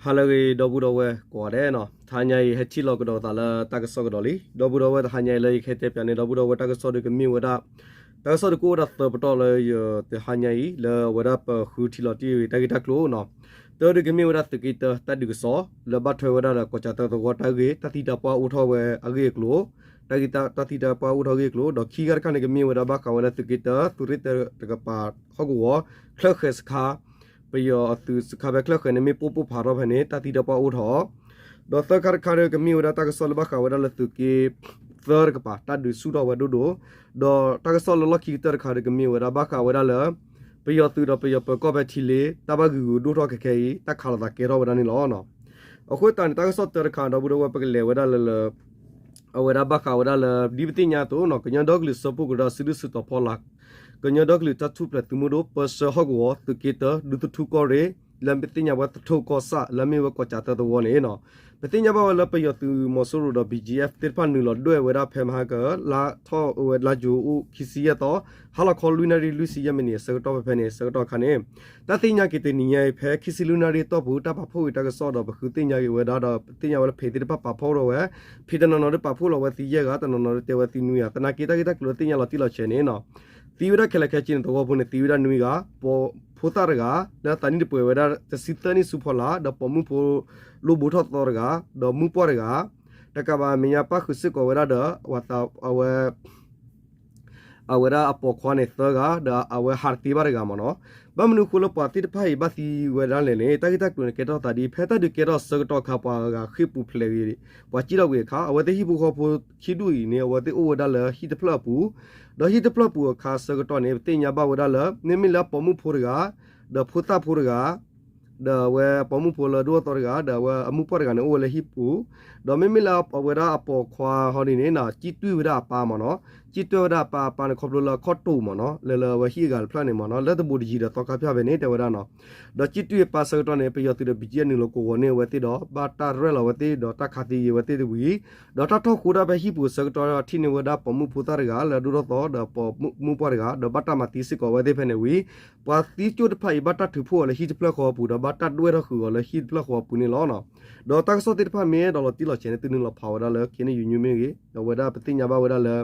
ဟါလၢအဂ့ၤ ဒီပုၢ်ဒီဝဲၢ်ကိးဂၤဒဲးနီၤ, တဟါညါအံၤ ဟဲထံၣ်လိာ်ကဒီးသးလၢတၢ်ကစီၣ်ကဒီးလံ. ဒီပုၢ်ဒီဝဲၢ် တဟါညါအံၤလၢယကဟဲတဲပၠးန့ၣ် ဒီပုၢ်ဒီဝဲၢ် တၢ်ကစီၣ်ဒီးကမ့ၢ်ဝဲဒၣ် တၢ်ကစီၣ်ဒီးကအိၣ်ဝဲဒၣ်သၢပတီၢ်လၢယတဟါညါအံၤ လၢအဝဲဒၣ်ပဃုထံၣ်လီၤတံၢ်တၢ်ဂ့ၢ်တၢ်ကျိၤနီၤ. တၢ်ဒီးကမ့ၢ်ဝဲဒၣ်သုးက့တၢတၢ်ဒုးကစီၣ် လၢဘၣ်ထွဲဝဲဒၣ်ဒီးကီၢ်ကၠီၣ်တဲၣ်သဝီတၢ်ဂ့ၢ် တၢ်သံတၢ်ပှၢ်အိၣ်ထီၣ်ဝဲအဂ့ၢ်အကျိၤ, တၢ်သံတၢ်ပှၢ်အိၣ်ထီၣ်အဂ့ၢ်အကျိၤ, ဒီးခံဂၤတခါန့ၣ် ကမ့ၢ်ဝဲဒၣ်ဘၣ်ဃးဝဲလၢသုးက့တၢ သုးရ့ၣ်တၢတကပၤဟီၣ်ကဝီၤ ချၢၣ်ဃဲၤစခါ ပယီၤအသုးစခါဖဲချၢၣ်ဃဲၤန့ၣ် မ့ၢ်ပိၢ်ပိၢ်ဖးထီၣ်ဖဲန့ၣ် တၢ်သံတၢ်ပှၢ်အိၣ်ထီၣ် ဒီးသၢခါတခါဒီး ကမ့ၢ်ဝဲဒၣ်တၢ်ကစီၣ်လၢဘၣ်ဃးဝဲဒၣ်လၢသုးက့သၢတကပၤ တၢ်ဒုးဆူၣ်ထီၣ်ဝဲဒိၣ်ဒိၣ်, ဒီးတၢ်ကစီၣ်လၢလီၢ်ခံကတၢၢ်တခါဒီး ကမ့ၢ်ဝဲဒၣ်ဘၣ်ဃးဝဲဒၣ်လၢ ပယီၤသုးဒီးပယီၤပၢၤကီၢ်ဖဲထံလ့ တၢ်ဘၣ်ဂံာ်ဂုာ်ဒိၣ်ထီၣ်ခဲခဲအံၤ တၢ်ခးလိာ်သးကဲထီၣ်ဝဲဒၣ်န့ၣ်လီၤ. အဃိသတးန့ၣ် တၢ်ကစီၣ်တၢတခါ ဒီပုၢ်ဒီဝဲၢ် ပကလဲၤဝဲဒၣ်လၢလၢ အဝဲဒၣ်ဘၣ်ဃးဝဲဒၣ်လၢ ဒ်ပသ့ၣ်ညါအသိးနီၤ ကညီဒီကလုာ်စၢဖှိၣ်ကရၢ စုဒုၣ်စုတီၤဖီလာ် ကညီဒီကလုာ်တၢ်ထူၣ်ဖျဲးသုးမုၢ်ဒိၣ် ပၢဆှၢဟီၣ်ကဝီၤ သုးက့တၢ ဒူသထူကီၢ်ရ့ၣ် လၢပသ့ၣ်ညါဝဲသထူၣ်ကီၢ်ဆၣ် လၢအမ့ၢ်ဝဲကီၢ်ကၠီၣ်တဲၣ်သဝီန့ၣ်နီၤ, ပသ့ၣ်ညါဘၣ်ဝဲလၢပယီၤသုးမီၤစိရိၤဒီး ဘီၣ်ကၠံၣ်အ့ၣ် သ့ၣ်တဖၣ်နုာ်လီၤဒွဲၣ်ဝဲဒၣ်ဖဲမဟါက လါထီၣ်ဝဲလါယူၤအိၣ်ခံဆံယဲၢ်သီ ဟါလီၤခီလွံၢ်နၣ်ရံၣ်လွံၢ်ဆံယဲၢ်မံးနံးအဆၢကတီၢ်ဖဲဖဲန့ၣ် အဆၢကတီၢ်အခါန့ၣ် တၢ်သ့ၣ်ညါက့ၤတနံၤညါအံၤ ဖဲခံဆံလွံၢ်နၣ်ရံၣ်အတီၢ်ပူၤ တၢ်ပာ်ဖှိၣ်က့ၤတၢ်ကစီၣ်ဒီး ပဃုသ့ၣ်ညါက့ၤဝဲဒၣ်ဒီး ပသ့ၣ်ညါဝဲလၢဖံးသ့ၣ်တဖၣ်ပာ်ဖှိၣ်ထီၣ်ဝဲ, ဖံးတနီၤနီၤဒီးပာ်ဖှိၣ်လီၤဝဲသံယဲၢ်ဂၤ, တနီၤနီၤဒီးတဲဝဲသံနွံဂၤ, သနာ်က့တၢ်ဂ့ၢ်တၢ်ကျိၤလၢသ့ၣ်ညါလီၤတံၢ်လီၤဆဲးန့ၣ်နီၤ, သံဝဲဒၣ်ခဲလၢာ်ခဲဆ့န့ၣ် သဝီဖိန့ၣ် သံဝဲဒၣ်နွံဂၤ, ပှၤဖိသၣ်တဂၤ လၢအသးနံၣ်တပှဲၤဝဲဒၣ်တဆံသၢနံၣ်ဆူဖီလာ် ဒီးပိာ်မုၣ်ဖိ လိၣ်ဘိထီၣ်သီတဂၤ, ဒီးမုၢ်ပှၢ်တဂၤ, တကးဘၣ်အမဲာ်ညါပၣ်ဃုာ်စ့ၢ်ကီးဝဲဒၣ်ဒီး အဝဲ အဝဲဒၣ်အပိာ်ခွါန့ၣ်သၢဂၤ ဒီးအဝဲဟးတသ့ဘၣ်တဂၤမ့ၢ်နီၤ. ဘၣ်မနုၤအဃိလၢပှၤသ့ၣ်တဖၣ်အံၤဘၣ်သံဝဲဒၣ်လဲၣ်န့ၣ် တၢ်ဂ့ၢ်တၢ်ကျိၤန့ၣ် ကဲထီၣ်သးဒ် ဖဲတၢ်ဒုးကဲထီၣ်အဆၢကတီၢ်အခါ ပှၤဂၤဃ့ၢ်ပူၤဖျဲးဂ့ၤ ပှၤစံၣ်ထီၣ်ကွံာ်အခါ အဝဲသ့ၣ်ဟံၣ်ဖိဃီဖိခံဒူၣ်အံၤန့ၣ် အဝဲသ့ၣ်အိၣ်ဝဲဒၣ်လၢဟံၣ်တဖျၢၣ်အပူၤ, ဒီးဟံၣ်တဖျၢၣ်ပူၤအခါအဆၢကတီၢ်န့ၣ် ပသ့ၣ်ညါဘၣ်ဝဲဒၣ်လၢ မ့မ့ၢ်လၢအပိာ်မုၣ်ဖိတဂၤ ဒီးဖိသၣ်ဖိတဂၤ ဒီးအဝဲပိာ်မုၣ်ဖိလၢဒိၣ်ထီၣ်သီတဂၤ ဒီးအဝဲအမုၢ်ပှၢ်တဂၤန့ၣ် အိၣ်ဝဲလၢဟံၣ်ပူၤ, ဒီးမ့မ့ၢ်လၢအဝဲဒၣ်အပိာ်ခွါဟီဒ်န့ၣ် စံၣ်တွံၢ်ဝဲဒၣ်အပၢ်မ့ၢ်နီၤ, စံၣ်တွံၢ်ဝဲဒၣ်အပၢ် အပၢ်န့ၣ်ခီဖျိလၢအခီၣ်တိာ်မ့ၢ်နီၤ လၢလၢအဝဲဟံၣ်အဂၤတဖျၢၣ်န့ၣ်မ့ၢ်နီၤ လၢတဘူးတယံၤဒီးသီခါဖၠၣ်ဖဲန့ၣ် တဲဝဲဒၣ်နီၤ, ဒီးစံၣ်တွံၢ်အပၢ်ဆၢကတီၢ်န့ၣ် ပယီၤသုးဒီး ဘီၣ်ကၠံၣ်အ့ၣ် နုာ်လီၤကိးဂီၤန့ၢ်အဝဲသ့ၣ်ဒီး ဘၣ်တၢ်ရဲၣ်လီၤအဝဲသ့ၣ်ဒီးတၢ်ခးသံယံၤအဝဲသ့ၣ်တဝံၤ, ဒီးတၢ်ထီၣ်ဃိဒၣ်ဖဲဟံၣ်ပူၤအဆၢကတီၢ် ထံၣ်န့ၢ်ဝဲဒၣ်ပိာ်မုၣ်ဖိသၣ်တဂၤလၢအဒိၣ်ထီၣ်သီ ဒီးပိာ်မုၣ်ပှၢ်တဂၤ ဒီးဘၣ်တၢ်မၤသံစ့ၢ်ကီးအဝဲသ့ၣ်ဖဲန့ၣ်ဝံၤ ပှၤသံကၠိၣ်တဖၣ်အံၤ ဘၣ်တၢ်ထုးဖှိၣ်အီၤလၢဟံၣ်တဖျၢၣ်ဃီအပူၤ ဒီးဘၣ်တၢ်ဒွဲၣ်ထီၣ်ဃုာ်အီၤလၢဟံၣ်တဖျၢၣ်ဃီအပူၤန့ၣ်လီၤ. ဒီးတၢ်ကစီၣ်သ့ၣ်တဖၣ်မ့ၢ်အဲၣ်ဒိးလီၤတံၢ်လီၤဆဲးန့ၣ် သုနုာ်လီၤဖးဝဲဒၣ်လၢ ခ့နယူၤညူမ့ၢ်ဂ့ၤ, အဝဲဒၣ်ပသ့ၣ်ညါဘၣ်ဝဲဒၣ်လၢ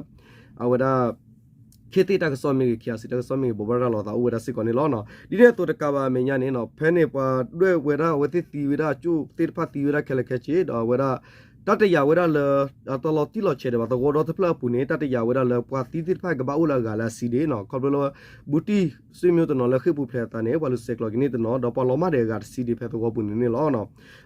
အဝဲဒၣ် ခ့သ့ၣ်တၢ်ကစီၣ်မ့ၢ်ဂ့ၤ ခ့အစံးတၢ်ကစီၣ်မ့ၢ်ဂ့ၤ ဘိးဘၣ်ရၤလီၤသးအိၣ်ဝဲဒၣ်စ့ၢ်ကီးန့ၣ်လီၤ. ဒ်န့ၣ်အသိးတကးဘၣ်အမဲာ်ညါန့ၣ် ဖဲန့ၣ်ပှၤဒွဲၣ်ဝဲဒၣ်အဝဲသ့ၣ်သံဝဲဒၣ်ကၠိၣ်သ့ၣ်တဖၣ်သံဝဲဒၣ်ခဲလၢာ်ခဲဆ့ ဒီးအဝဲဒၣ် တၢ်တယာ်ဝဲဒၣ်လၢ တလီၤတံၢ်လီၤဆဲးဒံးဘၣ်သဝီဒီတဖျၢၣ်အပူၤန့ၣ် တၢ်တယာ်ဝဲဒၣ်လၢပှၤသံသ့ၣ်တဖၣ်ကဘၣ်အိၣ်လၢအဂၤလၢအဆံဒံးနီၤ ခီဖျိလၢ ဘူးတံၢ် ဆွေမျိုး တနီၤလၢဃ့ၢ်ပူၤဖျဲးအသးန့ၣ် ပှၤလူၤဆဲးကျိးက့ၤန့ၢ်တနီၤ ဒီးပှၤလီၤမၢ်ဒံးအဂၤတဆံဒံးဖဲသဝီပူၤန့ၣ်န့ၣ်လီၤ.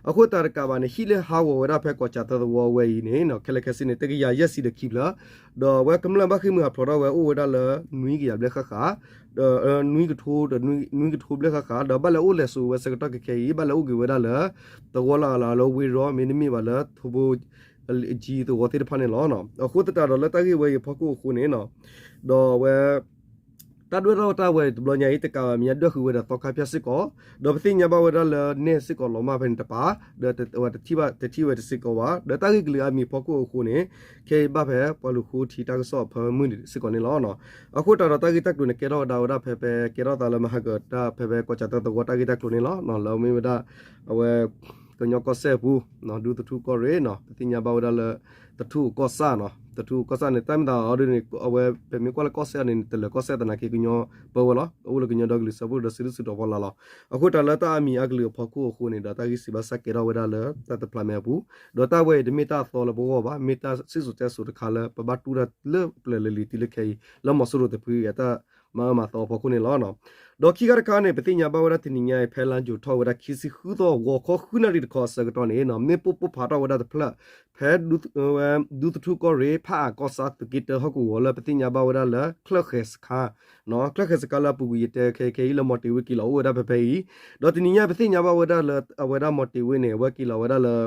အဃိသတးတကးဘၣ်န့ၣ် ဟံၣ်လၢဟးဂီၤဝဲဒၣ်ဖဲကီၢ်ကၠီၣ်တဲၣ်သဝီဝဲအံၤန့ၣ် ခဲလၢာ်ခဲဆ့န့ၣ် တကယၤယဲၢ်ဆံဒီးခံဖျၢၣ်, ဒီးအဝဲကမျၢၢ်ဘၣ်ဃ့ၢ်မှံဟးဖျိးထီၣ်ဝဲအိၣ်ဝဲဒၣ်လၢ နွံကယၤဘျဲၣ်ဃၣ်ဃၣ် ဒီးနွံကထိဒီး နွံကထိဘျဲၣ်ဃၣ်ဃၣ် ဒီးဘၣ်လဲၤအိၣ်လဲၤဆိးဝဲဆၢကတီၢ်ခဲခဲအံၤ ဘၣ်လဲၤအိၣ်က့ၤဝဲဒၣ်လၢ သဝီလၢအလီၤလၢဝ့ၢ်ရီ မ့တမ့ၢ်ဘၣ်လၢ ထိဘိ ကၠံသဝီသ့ၣ်တဖၣ်န့ၣ်လီၤ. အဃိသတးဒီးလၢတၢ်ဂ့ၢ်ဝဲအံၤအဖီခိၣ်အဃိန့ၣ် ဒီးအဝဲ တၢ်ဒွဲၣ်ထီၣ်တၢ်ဝဲတဘျီညါအံၤ တကးဘၣ်မဲာ်ညါဒွဲၣ်ဃုာ်ဝဲဒီးသီခါဖၠၣ်စ့ၢ်ကီး, ဒီးပသ့ၣ်ညါဘၣ်ဝဲဒၣ်လၢနဲၣ်စ့ၢ်ကီးလီၤမၢ်ဖဲန့ၣ်တပၤ, ဒီးတထံၣ်ဝဲတစ့ၢ်ကီးဘၣ်, ဒီးတၢ်ဂ့ၢ်ကလုာ်အါမံၤအဖီခိၣ်အဃိန့ၣ် ခဲအံၤဘၣ်ဖဲပှၤလူၤဃုထံတၢ်ကစီၣ်အဖၢမုၢ်န့ၣ်စ့ၢ်ကီးန့ၣ်လီၤ. အဃိသတးဒီးတၢ်ဂ့ၢ်တၢ်ကျိၤန့ၣ် ကဲထီၣ်ဝဲဒၣ်ဝဲဒၣ်ဖဲဖဲကဲထီၣ်သးလၢမဟါကတၢၢ်ဖဲဖဲကီၢ်ကၠီၣ်တဲၣ်သဝီတၢ်ဂ့ၢ်တၢ်ကျိၤန့ၣ်လီၤ. လၢအမ့ၢ်ဝဲဒၣ် အဝဲ ကညီကီၢ်စဲၣ်အပူၤ ဒူသထူကီၢ်ရ့ၣ်နီၤ ပသ့ၣ်ညါဘၣ်ဝဲဒၣ်လၢ သထူကီၢ်ဆၣ်နီၤ သထူကီၢ်ဆၣ်န့ၣ် တၢ်မ့ၢ်သးအီၤဒ်န့ၣ် အဝဲပမ့ၢ်ကွၢ်လၢကီၢ်စဲၣ်န့ၣ် တလၢာ်ကီၢ်စဲၣ်သနာ်က့ ကညီပၢဝဲလီၤ အအိၣ်လၢကညီဒီကလုာ်စၢဖှိၣ်ဒီးစုဒုၣ်စုတီၤဖီလာ်လီၤ. အဃိတၢ်လၢတၢ်အါမံၤအါကလုာ်အဖီခိၣ်အဃိန့ၣ်ဒီး တၢ်ဂ့ၢ်စံးဘၣ်ဆၣ်ကဲထီၣ်ဝဲဒၣ်လၢတၢ်တဖျးမဲာ်အပူၤ, ဒီးတၢ်ဝဲအံၤတမ့ၢ်တၢ်အသီလၢပဂီၢ်ဘၣ်, မ့ၢ်တၢ်စံၣ်စိၤတဲစိၤတခါလၢပဘၣ်တူၢ်တၢ်လၢပျၢၤလၢလံၤတုၤလၢခဲအံၤ လၢမီၤစိရိၤတဖုအံၤ အတၢ်မၤအၢမၤသီအဖီခိၣ်န့ၣ်လီၤ. ဒီးခံခါတခါန့ၣ် ပသ့ၣ်ညါဘၣ်ဝဲဒၣ်တနံၤညါအံၤ ဖဲလါယူၤထီၣ်ဝဲဒၣ်ခံဆံဃုသီ ဂီၤခီဃုနၣ်ရံၣ်တခီအဆၢကတီၢ်န့ၣ် မ့ၣ်ပိၢ်ပိၢ်ဖးထီၣ်ဝဲဒၣ်တဖျၢၣ် ဖဲ ဒူသထူကီၢ်ရ့ၣ် ဖးအၣ်ကီၢ်ဆၣ်သုးက့တၢဟီၣ်ကဝီၤလၢပသ့ၣ်ညါဘၣ်ဝဲဒၣ်လၢ ချၢၣ်ဃဲၤစခါ ချၢၣ်ဃဲၤစခါလၢအပူၤကွံာ်ယတဲခဲအံၤခဲအံၤလၢမီၤတ့ၤဝ့က့ၤလီၤအိၣ်ဝဲဒၣ်ဖဲဖဲအံၤ, ဒီးတနံၤညါပသ့ၣ်ညါဘၣ်ဝဲဒၣ်လၢ အဝဲဒၣ်မီၤတ့ၤဝ့န့ၣ် အဝဲက့ၤလီၤဝဲဒၣ်လၢ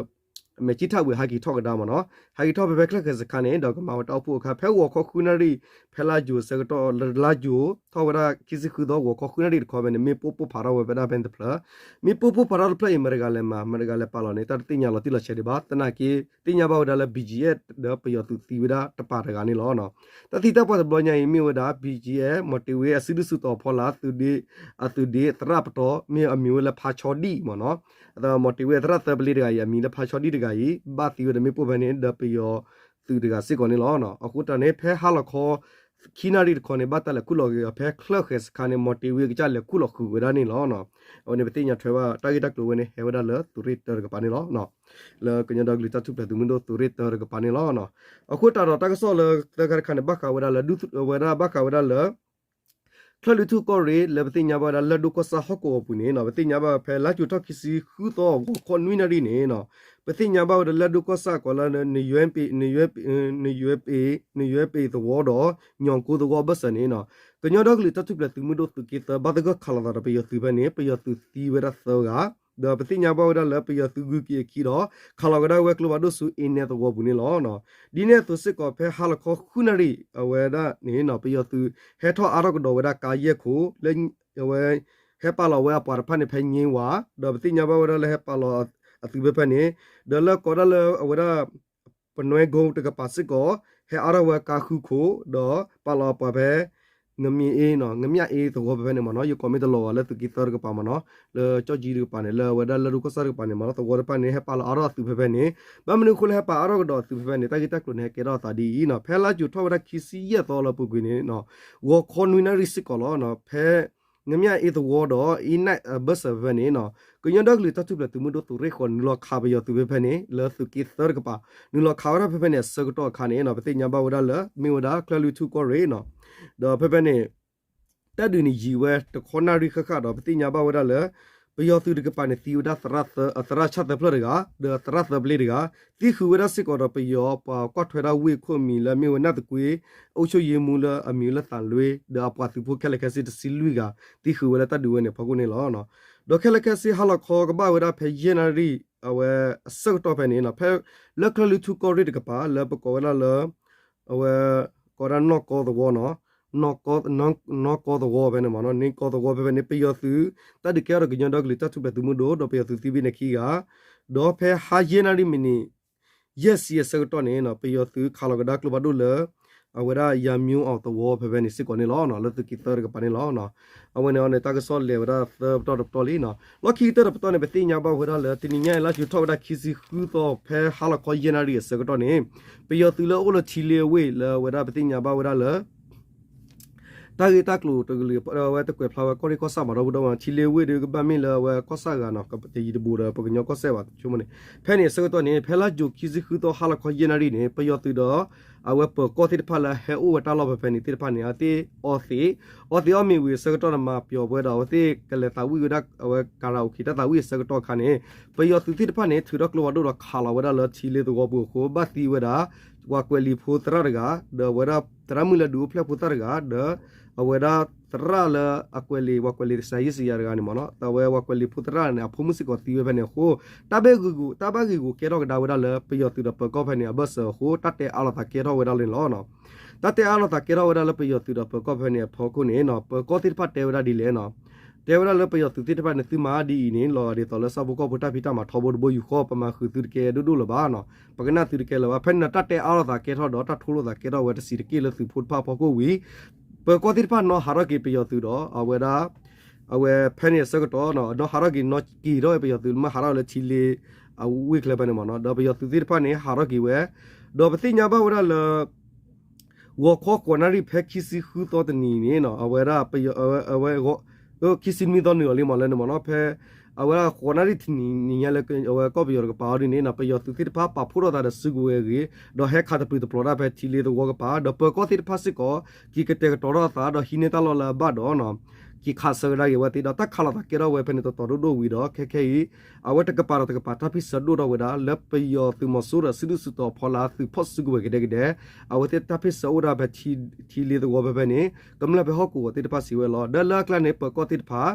မဲာ်ကံၣ်ထၣ်ဝံၤဟးက့ၤထီၣ်ကဒါမ့ၢ်နီၤ, ဟးက့ၤထီၣ်ဖဲဖဲချၢၣ်ဃဲၤစခါန့ၣ် ဒီးကမၤဝဲတၢ်အိၣ်ဖှိၣ်အခါ ဖဲဂီၤခီဃုနၣ်ရံၣ် ဖဲလါယူၤအဆၢကတီၢ် လါယူၤ ထီၣ်ဝဲဒၣ်ခံဆံဃုသီ ဂီၤခီဃုနၣ်ရံၣ်တခီဖဲန့ၣ် မ့ၣ်ပိၢ်ပိၢ်ဖးထီၣ်ဝဲဒၣ်ဖဲန့ၣ်တဖျၢၣ်, မ့ၣ်ပိၢ်ပိၢ်ဖးထီၣ်တဖျၢၣ်အံၤ မတၤတဂၤလဲၤမၤ မတၤတဂၤလဲၤပာ်လီၤန့ၣ် တၢ်တသ့ၣ်ညါလီၤတံၢ်လီၤဆဲးဒံးဘၣ်, သနာ်က့ သ့ၣ်ညါဘၣ်ဝဲဒၣ်လၢ ဘီၣ်ကၠံၣ်အဲၣ် ဒီးပယီၤသုးသံဝဲဒၣ်တပၤတဂၤန့ၣ်လီၤ. တၢ်သံတၢ်ပှၢ်တဘျီညါအံၤ မ့ၢ်ဝဲဒၣ် ဘီၣ်ကၠံၣ်အဲၣ် မီၤတ့ၢ်ဝ့ အစုဒုၣ်စုတီၤဖီလာ် အသုးဒ့ အသုးဒ့သရၣ်ပတီၢ် မ့ၢ်အမံၤဝဲလၢဖါဆီဒံၣ်မ့ၢ်နီၤ, မီၤတ့ၢ်ဝ့အသရၣ်သၢပလ့တဂၤအံၤ အမံၤလၢဖါဆီဒံၣ်တဂၤအံၤ ဘၣ်သံဝဲဒီးမ့ၣ်ပိၢ်ဖဲန့ၣ် ဒီးပယီၤသုးတဂၤစ့ၢ်ကီးန့ၣ်လီၤ. အဃိတၢ်န့ၣ် ဖဲဟါလီၤခီ ခံနၣ်ရံၣ်တခီန့ၣ် ဘၣ်တၢ်လဲၤခူၣ်လီၤက့ၤအီၤ ဖဲချၢၣ်ဃဲၤစခါန့ၣ် မီၤတ့ၢ်ဝ့အကစၢ်လဲၤခူၣ်လီၤဃုာ်ဝဲဒၣ်န့ၣ်လီၤ. အဝဲန့ၣ်ပသ့ၣ်ညါထွဲဘၣ် တၢ်ဂ့ၢ်တၢ်ကျိၤဝဲန့ၣ် ဟဲဝဲဒၣ်လၢသုးရ့ၣ်တၢတကပၤန့ၣ်လီၤ. လၢကညီဒီကလုာ်တၢ်ထူၣ်ဖျဲးသုးမုၢ်ဒိၣ်သုးရ့ၣ်တၢတကပၤန့ၣ်လီၤ. အဃိတၢ်ဒီးတၢ်ကစီၣ်လၢသၢခါတခါန့ၣ် ဘၣ်ဃးဝဲဒၣ်လၢ ဒုးဝဲဒၣ်ဘၣ်ဃးဝဲဒၣ်လၢ ချၢၣ်လွံၢ်ထူၣ်ကီၢ်ရ့ၣ် လၢပသ့ၣ်ညါဘၣ်ဝဲဒၣ်လၢၢ်ဒိၣ်ကီၢ်ဆၣ်ဟီၣ်ကဝီၤပူၤန့ၣ်နီၤ, ပသ့ၣ်ညါဘၣ်ဖဲလါယူၤထီၣ်ခံဆံဃုသီ ဂီၤခီနွံနၣ်ရံၣ်န့ၣ်နီၤ, ပသ့ၣ်ညါဘၣ်ဝဲဒၣ်လၢၢ်ဒိၣ်ကီၢ်ဆၣ်ကိးလၢ နယွဲပ့ၤ နယွဲပ့ၤ နယွဲပ့ၤသဝီဒီး ညီၣ်ကိသဝီအဘၢၣ်စၢၤန့ၣ်နီၤ, ကညီဒီကလုာ်တၢ်ထူၣ်ဖျဲးသုးမုၢ်ဒိၣ်သုးက့သၢ ဘၣ်သဂၢၢ်ခးလိာ်သးဒီးပယီၤသုးဖဲန့ၣ် ပယီၤသုးသံဝဲဒၣ်သၢဂၤ ဒီးပသ့ၣ်ညါဘၣ်ဝဲဒၣ်လၢပယီၤသုးဂုၤက့ၤအခံဒီး ခးလီၤကဒါဝဲကျိဖးဒိၣ်ဆူအ့နဲသဝီပူၤန့ၣ်လီၤ. ဒ်န့ၣ်အသိးစ့ၢ်ကီး ဖဲဟါလီၤခီဃုနၣ်ရံၣ် အဝဲဒၣ်န့ၣ်နီၤ ပယီၤသုးဟဲထီၣ်အါထီၣ်ကဒီးဝဲဒၣ်ကါယဲၢ်ခိၣ် လၢအဝဲ ဟဲပာ်လီၤဝဲအပှၤတဖၣ်န့ၣ် ဖဲည့ဝၤ ဒီးပသ့ၣ်ညါဘၣ်ဝဲဒၣ်လၢဟဲပာ်လီၤအသုးဖဲဖဲန့ၣ် ဒီးလၢကိးဒၣ်လၢအဝဲဒၣ် ပနွဲကိတကပၤစ့ၢ်ကီး ဟဲအါထီၣ်ဝဲကါဃုခိၣ် ဒီးပာ်လီၤအပှၤဖဲ ငမ့ၢ်အ့ ငမ့ၢ်အ့သဝီဖဲဖဲန့ၣ်မ့ၢ်နီၤ, ယကိးမ့ၢ်တလီၤဂာ်လၢသုးက့သၢတကပၤမ့ၢ်နီၤ, လၢကၠီၣ်ကၠံတကပၤန့ၣ် လၢအဝဲဒၣ်လၢၢ်ဒိၣ်ကီၢ်ဆၣ်တကပၤန့ၣ်မ့ၢ်နီၤ, သဝီတဖၣ်န့ၣ် ဟဲပာ်လီၤအါထီၣ်အသုးဖဲဖဲန့ၣ်, ဘၣ်မနုၤအဃိလၢဟဲပာ်အါထီၣ်ကဒီးအသုးဖဲဖဲန့ၣ် တၢ်ဂ့ၢ်တၢ်ကျိၤန့ၣ် ဟဲကဲထီၣ်အသးဒ်အံၤနီၤ, ဖဲလါယူၤထီၣ်ဝဲဒၣ်ခံဆံယဲၢ်သီလၢအပူၤကွံာ်န့ၣ် ဂီၤခီနွံနၣ်ရံၣ်စ့ၢ်ကီးလီၤ, ဖဲ ငမ့ၢ်အ့သဝီဒီး အ့နဲအဘၢၣ်စၢၤဖဲဖဲန့ၣ်နီၤ, ကညီဒီကလုာ်တၢ်ထူၣ်ဖျဲးသုးမုၢ်ဒိၣ်သုးရ့ၣ်ဃီ နုာ်လီၤခးပယီၤသုးဖဲဖဲန့ၣ် လၢသုးက့သၢတကပၤ, နုာ်လီၤခးဝဲဒၣ်ဖဲဖဲန့ၣ် အဆၢကတီၢ်အခါန့ၣ်နီၤ, ပသ့ၣ်ညါဘၣ်ဝဲဒၣ်လၢ မ့ၢ်ဝဲဒၣ်ချၢၣ်လွံၢ်ထူၣ်ကီၢ်ရ့ၣ်နီၤ, ဒီးဖဲဖဲန့ၣ် တၢ်ဒုးန့ၣ်ယံာ်ဝဲတခီနၣ်ရံၣ်ဃၣ်ဃၣ်ဒီး ပသ့ၣ်ညါဘၣ်ဝဲဒၣ်လၢ ပယီၤသုးတကပၤန့ၣ် သံဝဲဒၣ်သရၣ်ဆၣ်သၢဖျၢၣ်တဂၤ ဒီးသရၣ်သၢပလ့တဂၤ, သံဃုာ်ဝဲဒၣ်စ့ၢ်ကီးဒီးပယီၤပှၤကွၢ်ထွဲဒၣ်ဝ့ၢ်ခိၣ်မံၤလၢအမ့ၢ်ဝဲနၢ်သကွ့ အုပ်ချုပ်ရေးမှူးလၢအမံၤလၢသးလွ့ ဒီးအပှၤသုးဖိခဲလၢာ်ခဲဆ့တဆံလွံၢ်ဂၤ သံဃုာ်ဝဲလၢတၢ်ဒုးဝဲန့ၣ်အဖီခိၣ်န့ၣ်လီၤ. ဒီးခဲလၢာ်ခဲဆ့ဟါလီၤခီကဘၣ်ဝဲဒၣ်ဖဲယဲၢ်နၣ်ရံၣ် အဝဲအဆၢကတီၢ်ဖဲန့ၣ်နီၤ, ဖဲလၢချၢၣ်လွံၢ်ထူၣ်ကီၢ်ရ့ၣ်တကပၤ လၢပကိးဝဲဒၣ်လၢ အဝဲ ကိးဒၣ်နီၢ်ကီသဝီနီၤ, နီၢ်ကီသဝီဖဲန့ၣ်မ့ၢ်နီၤ, နီၢ်ကီသဝီဖဲဖဲန့ၣ် ပယီၤသုး တၢ်ဒုးကဲထီၣ်ဒီးကညီဒီကလုာ်တၢ်ထူၣ်ဖျဲးသုးမုၢ်ဒိၣ် ဒီးပယီၤသုးသံဘ့ၣ်န့ၣ်ခံဂၤ, ဒီးဖဲဟါယဲၢ်နၣ်ရံၣ်မံးနံး ယဲၢ်ဆံအဆၢကတီၢ်န့ၣ်နီၤ, ပယီၤသုးခးလီၤကဒါကျိဖးဒိၣ်လၢ အဝဲဒၣ်ယၤမၠိအီၤသဝီဖဲဖဲန့ၣ်စ့ၢ်ကီးန့ၣ်လီၤ, လၢသုးက့သၢတကပၤန့ၣ်လီၤ. အဝဲန့ၣ်အီၤန့ၣ် တၢ်ကစီၣ်လဲၤဝဲဒၣ်သၢပတီၢ်တပတီၢ်လံနီၤ. လီၢ်ခံကတၢၢ်တပတီၢ်န့ၣ် ပသ့ၣ်ညါဘၣ်ဝဲဒၣ်လၢ တနံၤညါအံၤ လါယူၤထီၣ်ဝဲဒၣ်ခံဆံဃုသီ ဖဲဟါလီၤခီယဲၢ်နၣ်ရံၣ်အဆၢကတီၢ်န့ၣ် ပယီၤသုးလၢအိၣ်လၢထံလ့အဝ့ၢ်လၢအဝဲဒၣ်ပသ့ၣ်ညါဘၣ်ဝဲဒၣ်လၢ တၢ်ဂ့ၢ်တၢ်ကျိၤတကလုာ် အဝဲတကွဲးဖျါဝဲကီၢ်ရ့ၣ်ကီၢ်ဆၣ်မးဒီပုၢ်ဒီဝဲၢ် ထံလ့ဝ့ၢ်ဒီးကဘၣ်မ့ၢ်လၢအဝဲကီၢ်ဆၣ်ဂၤနီၤ, တယံၤတဘူးဒီးပကညီကီၢ်စဲၣ်ဘၣ်ဆိကမိၣ်န့ၣ်, ဖဲန့ၣ်အဆၢကတီၢ်န့ၣ် ဖဲလါယူၤခံဆံဃုသီဟါလီၤခီယဲၢ်နၣ်ရံၣ်န့ၣ် ပယီၤသုးဒီး အဝဲပၢၤကီၢ်သ့ၣ်တဖၣ်လၢဟဲအိၣ်ဝဲတၢ်လီၢ်ဖဲဖဲန့ၣ်သ့ၣ်တဖၣ်န့ၣ် အဝဲသ့ၣ်အီသံး, အီသံးအီမ့ၤဝံၤအဆၢကတီၢ်န့ၣ် မၤပျီၤဝဲဒီး အဝဲသ့ၣ်ကလဲၤသးဝံၣ်ဝဲဒၣ်အဝဲ karaoke တၢ်သးဝံၣ်အဆၢကတီၢ်အခါန့ၣ် ပယီၤသုးသ့ၣ်တဖၣ်န့ၣ် ထုးထီၣ်ကျိဖးဒိၣ်ဒီးခးလီၤဝဲဒၣ်လၢထံလ့သဝီပူၤအဃိ ဘၣ်သံဝဲဒၣ် ပှၤကွဲးလံာ်ဖိသရၣ်တဂၤ, ဒီးအဝဲဒၣ်သရၣ်မုၣ်လၢဒုးအိၣ်ဖျဲၣ်ဖိသၣ်တဂၤ, ဒီး အဝဲဒၣ်သရၣ်လၢအကွဲးလံာ် ပှၤကွဲးလံာ်သစၤယ့ၣ်စံယၤတဂၤန့ၣ်မ့ၢ်နီၤ, အဝဲပှၤကွဲးလံာ်ဖိသရၣ်န့ၣ် အဖိမုၣ်စ့ၢ်ကီးသံဝဲဖဲန့ၣ်အဃိ တၢ်ဘၣ်ဂ့ၢ်ဂူာ် တၢ်ဘၣ်ဂ့ၢ်ဂူာ်ကဲထီၣ်ကဒါဝဲဒၣ်လၢပယီၤသုးဒီးပၢၤကီၢ်ဖဲန့ၣ် အဘၢၣ်စၢၤအဃိ တၢ်တဲအါလိာ်သးကဲထီၣ်ဝဲဒၣ်လၢန့ၣ်လီၤ. တၢ်တဲအါလိာ်သးကဲထီၣ်ဝဲဒၣ်လၢပယီၤသုးဒီးပၢၤကီၢ်ဖဲန့ၣ်အဖီခိၣ်န့ၣ် ပၢၤကီၢ်သ့ၣ်တဖၣ်တဲဝဲဒၣ်ဒ်လဲၣ်နီၤ, တဲဝဲဒၣ်လၢပယီၤသုးသ့ၣ်တဖၣ်န့ၣ် သုမၤဒ်အံၤန့ၣ် လီၤဂာ်ဒ်သိးလၢဆၣ်ဖိကီၢ်ဖိတၢ်ဖံးတၢ်မၤထီဘိတဘိယူၢ်ဃီ ပမၤဃုာ်သုတကဲဒိၣ်ဒိၣ်လၢၤဘၣ်နီၤ, ပကနၣ်သုတကဲလၢၤဘၣ်. ဖဲန့ၣ်ဒီးတၢ်တဲအါလိာ်သးကဲထီၣ်ဒီး တၢ်ထိလိာ်သးကဲထီၣ်ဝဲတဆံးတက့ၢ်လၢသုးဖိတဖၣ်အဖီခိၣ်ဝံၤ ပၢၤကီၢ်သ့ၣ်တဖၣ်နီၤဟးထီၣ်က့ၤပယီၤသုးဒီး အဝဲဒၣ် အဝဲဖဲန့ၣ်အဆၢကတီၢ်နီၤ နီၤဟးထီၣ်က့ၤနီၤက့ၤထီၣ်ဝဲပယီၤသုး မ့ၢ်ဟးထီၣ်လၢထံလ့အဝ့ၢ်ချၢဖဲန့ၣ်မ့ၢ်နီၤ, ဒီးပယီၤသုးသ့ၣ်တဖၣ်န့ၣ် ဟးထီၣ်က့ၤဝဲ ဒီးပသ့ၣ်ညါဘၣ်ဝဲဒၣ်လၢ ဂီၤခီဃိးနၣ်ရံၣ်ဖဲခံဆံဃုသီတနံၤန့ၣ်နီၤ အဝဲဒၣ် အဝဲ ခံဆံနွံသီနုာ်လီၤလံမ့ၢ်လၢန့ၣ်မ့ၢ်နီၤ, ဖဲ အဝဲဒၣ်ဃိးနၣ်ရံၣ်တနံၤညါလၢအဝဲကီၢ်ပယီၤတကပၤအီၤဒ်န့ၣ်နီၤ ပယီၤသုးသ့ၣ်တဖၣ်ပာ်ဖှိၣ်ထီၣ်သးဒီးစုကဝဲၤအဂ့ၢ် ဒီးဟဲခးတပျုာ်တပျီၤတၢ်ဖဲထံလ့သဝီကပၤ ဒီးပၢၤကီၢ်သ့ၣ်တဖၣ်စ့ၢ်ကီး က့ၤကတဲာ်ကတီၤထီၣ်အသးဒီးဟံးန့ၢ်တၢ်လီၢ်လၢအဘၣ်ဒီး က့ၤခးဆၢကဒါက့ၤဝဲသ့ၣ်ဒီး တၢ်ခးလိာ်သးကဲထီၣ်ဝဲဖဲန့ၣ်တတီၤဒိၣ်ဒိၣ်ဝံၤဒီး ခဲခဲအံၤ အဝဲတကပၤဒီးတကပၤတၢ်ဖ့ၣ်ဆၢဒိၣ်ထီၣ်ဝဲဒၣ် လၢပယီၤသုးမီၤစိရိၤအစုဒုၣ်စုတီၤဖီလာ်သုးဖီၣ်စုကဝဲၤကဒဲကဒဲ အဝဲသ့ၣ်တၢ်ဖ့ၣ်ဆၢအိၣ်ဒၣ်ဖဲ ထံလ့သဝီဖဲဖဲန့ၣ် ကမျၢၢ်ဖဲဟီၣ်ကဝီၤသ့ၣ်တဖၣ်စံးဝဲလီၤ. ဒီးလၢအကျါန့ၣ် ပၢၤကီၢ်သ့ၣ်တဖၣ်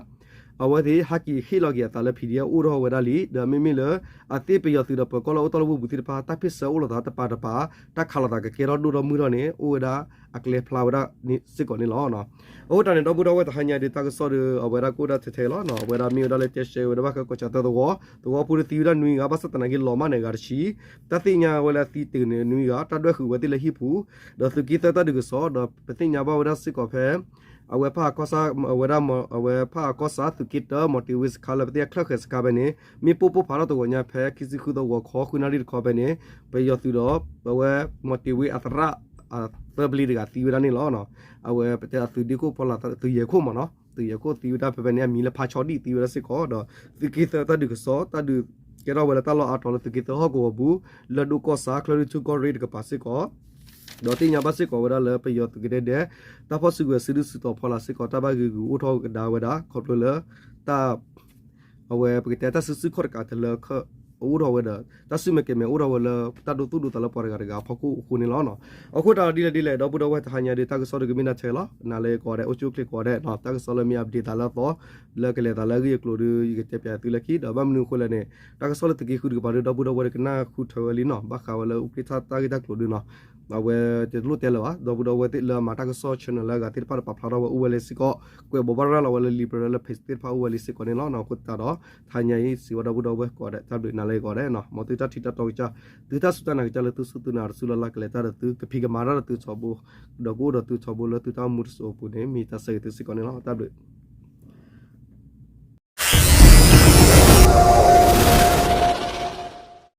အဝဲသ့ၣ်ဟဲက့ၤဟ့ၣ်လီၤက့ၤအသးလၢ PDF အိၣ်ထီၣ်ဝဲဒၣ်လံ, ဒီးမ့မ့ၢ်လၢ အသ့ၣ်ပယီၤသုးဒီးပၢၤကီၢ်လၢအိၣ်တီၢ်လၢဝ့ၢ်ပူၤသ့ၣ်တဖၣ် တၢ်ဖ့ၣ်ဆၢအိၣ်လိာ်သးတပၤတပၤ, တၢ်ခးလိာ်သးကကဲထီၣ်ဒိၣ်ထီၣ်မုၢ်ထီၣ်န့ၣ် အိၣ်ဝဲဒၣ်အကျဲဖျါဝဲဒၣ်စ့ၢ်ကီးန့ၣ်လီၤ. အဃိတၢ်န့ၣ် ဒီပုၢ်ဒီဝဲၢ်တဟါညါဒီး တၢ်ကစီၣ်ဒီး အဝဲဒၣ်ကအိၣ်ဒၣ်ထဲထဲလီၤ. အဝဲဒၣ်မ့ၢ်ဝဲဒၣ်လၢတဲရှဲဝဲဒၣ်ဘၣ်ဃးကီၢ်ဆၣ်သၢသဝီ, သဝီဖိဒီးသံဝဲဒၣ်နွံဂၤ ဘၣ်ဆၣ်သနာ်က့လီၤမၢ်န့ၢ်ဂၤတဆံ, တၢ်သ့ၣ်ညါဝဲလၢအသံတ့ၢ်န့ၣ်နွံဂၤ တၢ်ဒွဲၣ်ဃုာ်ဝဲသ့ၣ်လၢဟံၣ်ပူၤ, ဒီးသုးက့သၢတၢ်ဒုးကစီၣ် ဒီးပသ့ၣ်ညါဘၣ်ဝဲဒၣ်စ့ၢ်ကီးဖဲ အဝဲဖၣ်အကီၢ်ဆၣ် အဝဲဒၣ် အဝဲဖၣ်အကီၢ်ဆၣ်သုးက့တၢ မီၣ်တ့ၢ်ဝ့စခါလၢပသ့ၣ်ညါချၢၣ်ဃဲၤစခါဖဲန့ၣ် မ့ၣ်ပိၢ်ပိၢ်ဖးထီၣ်တဂီၤညါဖဲခံဆံဃုသဝီခီ ဃုနၣ်ရံၣ်တခီဖဲန့ၣ် ပယီၤသုးဒီး အဝဲမီၣ်တ့ၢ်ဝ့အသရၣ် သၢပျ့တဂၤသံဝဲဒၣ်န့ၣ်လီၤ. အဝဲပတဲအသုးဒ့ခိၣ်ဖီလာ် သုးယဲၢ်ခိၣ်မ့ၢ်နီၤ သုးယဲၢ်ခိၣ်သံဝဲဒၣ်ဖဲဖဲန့ၣ် အမံၤလၢဖါဆီဒံၣ်သံဝဲဒၣ်စ့ၢ်ကီး ဒီးသုးက့သၢတၢ်ဒုးကစီၣ် တၢ်ဒုးကဲထီၣ်ဝဲလၢတၢ်လီၢ်အါတီၤလၢသုးက့သၢဟီၣ်ကဝီၤပူၤ လၢဒိၣ်ကီၢ်ဆၣ် ချၢၣ်လွံၢ်ထူၣ်ကီၢ်ရ့ၣ်တကပၤစ့ၢ်ကီး ဒီးသ့ၣ်ညါဘၣ်စ့ၢ်ကီးဝဲဒၣ်လၢပယီၤသုးကဒဲဒဲ တၢ်ဖီၣ်စုကဝဲၤစုဒုၣ်စုတီၤဖီလာ်စ့ၢ်ကီး တၢ်ဘၣ်ဂ့ၤဂုာ်အိၣ်ထီၣ်ကဒါဝဲဒၣ် ခီဖျိလၢ တၢ် အဝဲပကတဲတၢ်စုဆူၣ်ခီၣ်တကးတလၢ အိၣ်ထီၣ်ဝဲဒီး တၢ်စုမၢကဲၤမဲာ်အိၣ်ထီၣ်ဝဲလၢ တၢ်ဒိသူၣ်ဒိသးလၢပှၤတဂၤတဂၤအဖီခိၣ်အဃိန့ၣ်လီၤ. အဃိတၢ်ဒ်လဲၣ်ဒ်လဲၣ် ဒီပုၢ်ဒီဝဲၢ်တဟါညါဒီး တၢ်ကစီၣ်ဒီးကမ့ၢ်ဒၣ်ထဲလီၤ. နၤလၢကိးဂၤဒဲး အိၣ်ဆူၣ်အိၣ်ချ့ကိးဂၤဒဲး တၢ်ကစီၣ်လၢမ့ၢ် update သးလၢအသီ လၢကလဲၤသးလၢအဂ့ၢ်အကျိၤဒီး ယကတဲပၠးသုလၢခံ ဒီးဘၣ်မနုၤအဃိလဲၣ်န့ၣ် တၢ်ကစီၣ်လၢသုးက့ဃုတကပၤဒီး ဒီပုၢ်ဒီဝဲၢ်ဒီးကနၣ်ဃုထၢဝဲလံနီၤ ဘၣ်ဃးဝဲလၢအူးကြ့ၢ်ထၣ်တၢ်ဂ့ၢ်တၢ်ကျိၤဒုနီၤ အဝဲတလိၣ်တဲလၢၤဘၣ် ဒီပုၢ်ဒီဝဲၢ်သ့ၣ်လၢအမၤတၢ်ကစီၣ် channel လၢအဂၤသ့ၣ်တဖၣ်တပာ်ဖျါထီၣ်ဝဲအိၣ်ဝဲလၢစ့ၢ်ကီး ကွဲးဘိးဘၣ်ရၤလီၤဝဲလၢ liberal လၢ page သ့ၣ်တဖၣ်အိၣ်ဝဲလံစ့ၢ်ကီးန့ၣ်လီၤ. အဃိသတးဒီး တဟါညါအံၤ စံးဝဲဒီပုၢ်ဒီဝဲၢ်ကိးဂၤဒဲး တၢ်ဘျုးနၤလၢကိးဂၤဒဲး မ်သုတၢ်ထံၣ်တၢ်တီကစၢ် သုတၢ်စူၢ်တၢ်နာ်ကစၢ်လၢသုစူၢ်သုနာ်တစုလၢ်လၢ် ကလဲၤတၢ်ဒီးသု ကဖံးကမၤတၢ်ဒီးသုထီဘိ ဒီးကအိၣ်ဒီးသုထီဘိလၢသုတၢ်အိၣ်မူတစိၤအပူၤန့ၣ် မ့ၢ်တၢ်ဆၢဂ့ၤသုစ့ၢ်ကီးန့ၣ်လီၤ. တၢ်ဘျုး